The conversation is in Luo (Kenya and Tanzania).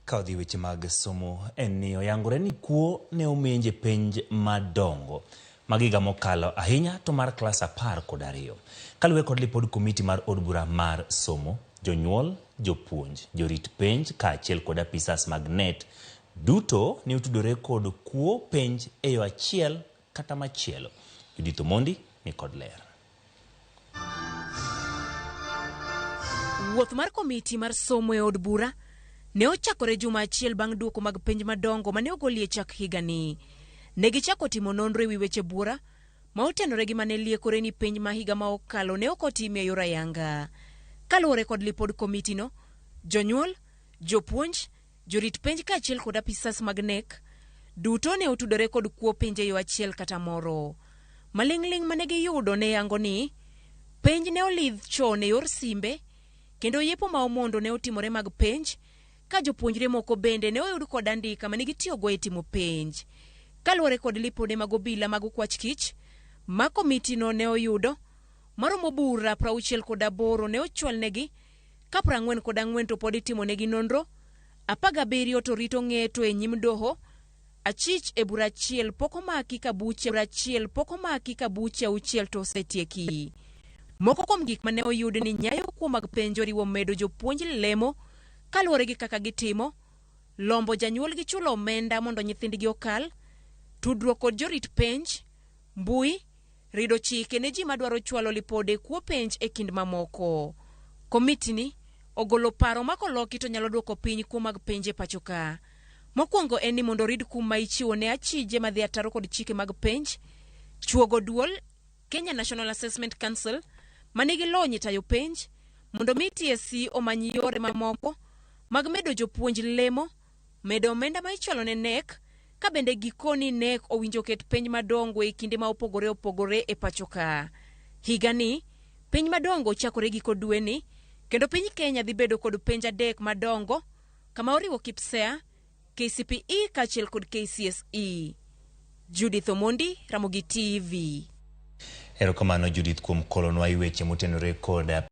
Ka odhi weche mag somo en ni oyangore ni kuo ne omenje penj madongo mag higa mokalo ahinya to mar klas 12. Kaluwore kod lipod komiti mar od bura mar somo, jonyuol, jopuonj, jorit penj kaachiel kod apisas mag KNEC duto ne otudore kod kuo penj e yo achiel kata machielo. Judith Omondi ni kod ler. Wuoth mar komiti mar somo e od bura ne ochakore juma achiel bang' duoko mag penj madongo mane ogolie chak higani. Ne gichako timo nonro e wi weche buora ma otenore gi mane liekore ni penj ma higa ma okalo ne ok otim e yor ayanga. Kaluwore kod lipod komitino, jonyuol, jopuonj, Jorit penj kaachiel kod apisas mag KNEC duto ne otudore kod kuo penj e yo achiel kata moro. Maling'ling' mane giyudo ne yango ni penj ne olidh chon e yor simbe kendo yepo ma omondo ne otimore mag penj ka jopuonjre moko bende ne oyud kod andika mane gitiyogo e timo penj. Kaluwore kod lipode mag obila mag okwach kich ma komitino ne oyudo, maromo bura 68 ne ochwalnegi ka 44 to pod itimonegi nonro, 17 to rito ng'eto e nyim doho, achich e bura achiel pok omaki ka buche achiel pok omaki ka buche auchiel to osetieki. Moko kuom gik mane oyud ni nyayo kuo mag penj oriwo medo jopuonj lemo kaluwore gi kaka gitimo, lombo janyuol gi chulo omenda mondo nyithindgi okal, tudruok kod jorit penj, mbui, rido chike ne ji madwaro chwalo lipode kuo penj e kind mamoko. Komitini ogolo paro ma koloki to nyalo duoko piny kuo mag penj e pachoka. Mokwongo en ni mondo orid kum ma ichiwo ne achije madhi ataro kod chike mag penj, chuogo duol Kenya National Assessment Council ma nigi lony e tayo penj mondo mi TSC omany yore mamoko mag medo jopuonj lemo Medo omenda ma ichwalo ne KNEC ka bende gikoni KNEC owinjo oket penj madongo e kinde ma opogore opogore e pacho ka. Higani, penj madongo chakore giko dweni kendo piny Kenya dhi bedo kod penj adek madongo kama oriwo KPSEA, KCPE kaachiel kod KCSE. Judith Omondi, Ramogi TV. Erokamano Judith kuom kolonwa i weche motenore kod.